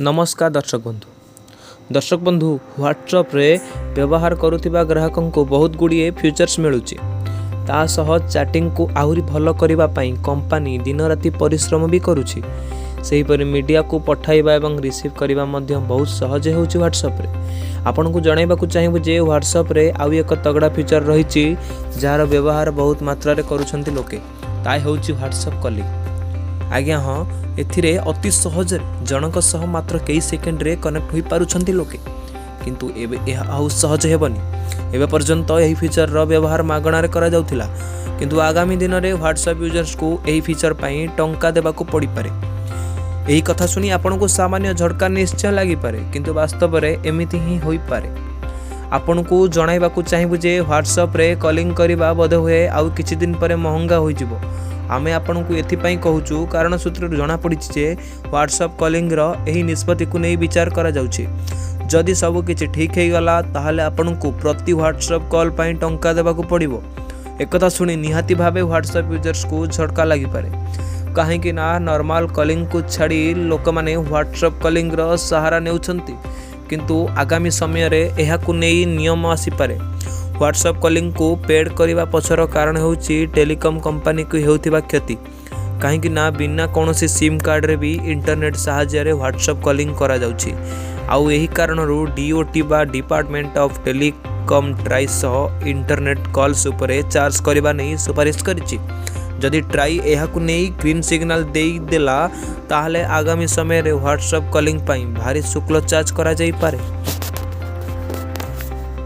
ନମସ୍କାର ଦର୍ଶକ ବନ୍ଧୁ। ଦର୍ଶକ ବନ୍ଧୁ, ହ୍ୱାଟ୍ସଆପ୍ରେ ବ୍ୟବହାର କରୁଥିବା ଗ୍ରାହକଙ୍କୁ ବହୁତ ଗୁଡ଼ିଏ ଫିଚର୍ସ ମିଳୁଛି। ତା ସହ ଚାଟିଂକୁ ଆହୁରି ଭଲ କରିବା ପାଇଁ କମ୍ପାନୀ ଦିନରାତି ପରିଶ୍ରମ ବି କରୁଛି। ସେହିପରି ମିଡ଼ିଆକୁ ପଠାଇବା ଏବଂ ରିସିଭ୍ କରିବା ମଧ୍ୟ ବହୁତ ସହଜ ହେଉଛି ହ୍ୱାଟ୍ସଆପ୍ରେ। ଆପଣଙ୍କୁ ଜଣାଇବାକୁ ଚାହିଁବୁ ଯେ ହ୍ୱାଟ୍ସଆପ୍ରେ ଆଉ ଏକ ତଗଡ଼ା ଫିଚର୍ ରହିଛି, ଯାହାର ବ୍ୟବହାର ବହୁତ ମାତ୍ରାରେ କରୁଛନ୍ତି ଲୋକେ। ତାହା ହେଉଛି ହ୍ୱାଟ୍ସଆପ୍ କଲିଂ। ଆଜ୍ଞା ହଁ, ଏଥିରେ ଅତି ସହଜରେ ଜଣଙ୍କ ସହ ମାତ୍ର କେଇ ସେକେଣ୍ଡରେ କନେକ୍ଟ ହୋଇପାରୁଛନ୍ତି ଲୋକେ। କିନ୍ତୁ ଏବେ ଏହା ଆଉ ସହଜ ହେବନି। ଏବେ ପର୍ଯ୍ୟନ୍ତ ଏହି ଫିଚର୍ର ବ୍ୟବହାର ମାଗଣାରେ କରାଯାଉଥିଲା, କିନ୍ତୁ ଆଗାମୀ ଦିନରେ ହ୍ୱାଟ୍ସଆପ୍ ୟୁଜର୍ସକୁ ଏହି ଫିଚର୍ ପାଇଁ ଟଙ୍କା ଦେବାକୁ ପଡ଼ିପାରେ। ଏହି କଥା ଶୁଣି ଆପଣଙ୍କୁ ସାମାନ୍ୟ ଝଟକା ନିଶ୍ଚୟ ଲାଗିପାରେ, କିନ୍ତୁ ବାସ୍ତବରେ ଏମିତି ହିଁ ହୋଇପାରେ। ଆପଣଙ୍କୁ ଜଣାଇବାକୁ ଚାହିଁବୁ ଯେ ହ୍ୱାଟ୍ସଆପ୍ରେ କଲିଂ କରିବା ବୋଧହୁଏ ଆଉ କିଛି ଦିନ ପରେ ମହଙ୍ଗା ହୋଇଯିବ। ଆମେ ଆପଣଙ୍କୁ ଏଥିପାଇଁ କହୁଛୁ, କାରଣ ସୂତ୍ରରୁ ଜଣାପଡ଼ିଛି ଯେ ହ୍ୱାଟ୍ସଆପ୍ କଲିଂର ଏହି ନିଷ୍ପତ୍ତିକୁ ନେଇ ବିଚାର କରାଯାଉଛି। ଯଦି ସବୁ କିଛି ଠିକ୍ ହେଇଗଲା, ତାହେଲେ ଆପଣଙ୍କୁ ପ୍ରତି ହ୍ୱାଟ୍ସଆପ୍ କଲ୍ ପାଇଁ ଟଙ୍କା ଦେବାକୁ ପଡ଼ିବ। ଏକଥା ଶୁଣି ନିହାତି ଭାବେ ହ୍ୱାଟ୍ସଆପ୍ ୟୁଜର୍ସକୁ ଝଟକା ଲାଗିପାରେ, କାହିଁକି ନା ନର୍ମାଲ କଲିଂକୁ ଛାଡ଼ି ଲୋକମାନେ ହ୍ୱାଟ୍ସଆପ୍ କଲିଂର ସାହାରା ନେଉଛନ୍ତି। କିନ୍ତୁ ଆଗାମୀ ସମୟରେ ଏହାକୁ ନେଇ ନିୟମ ଆସିପାରେ। ହ୍ୱାଟ୍ସଆପ୍ କଲିଂକୁ ପେଡ଼୍ କରିବା ପଛର କାରଣ ହେଉଛି ଟେଲିକମ୍ କମ୍ପାନୀକୁ ହେଉଥିବା କ୍ଷତି, କାହିଁକି ନା ବିନା କୌଣସି ସିମ୍ କାର୍ଡ଼ରେ ବି ଇଣ୍ଟରନେଟ୍ ସାହାଯ୍ୟରେ ହ୍ୱାଟ୍ସଆପ୍ କଲିଂ କରାଯାଉଛି। ଆଉ ଏହି କାରଣରୁ ଡିଓଟି ବା ଡିପାର୍ଟମେଣ୍ଟ ଅଫ୍ ଟେଲିକମ୍ ଟ୍ରାଇ ସହ ଇଣ୍ଟରନେଟ୍ କଲ୍ସ ଉପରେ ଚାର୍ଜ କରିବା ନେଇ ସୁପାରିଶ କରିଛି। ଯଦି ଟ୍ରାଇ ଏହାକୁ ନେଇ ଗ୍ରୀନ୍ ସିଗ୍ନାଲ ଦେଇଦେଲା, ତାହେଲେ ଆଗାମୀ ସମୟରେ ହ୍ୱାଟ୍ସଆପ୍ କଲିଂ ପାଇଁ ଭାରି ଶୁଳ୍କ ଚାର୍ଜ କରାଯାଇପାରେ।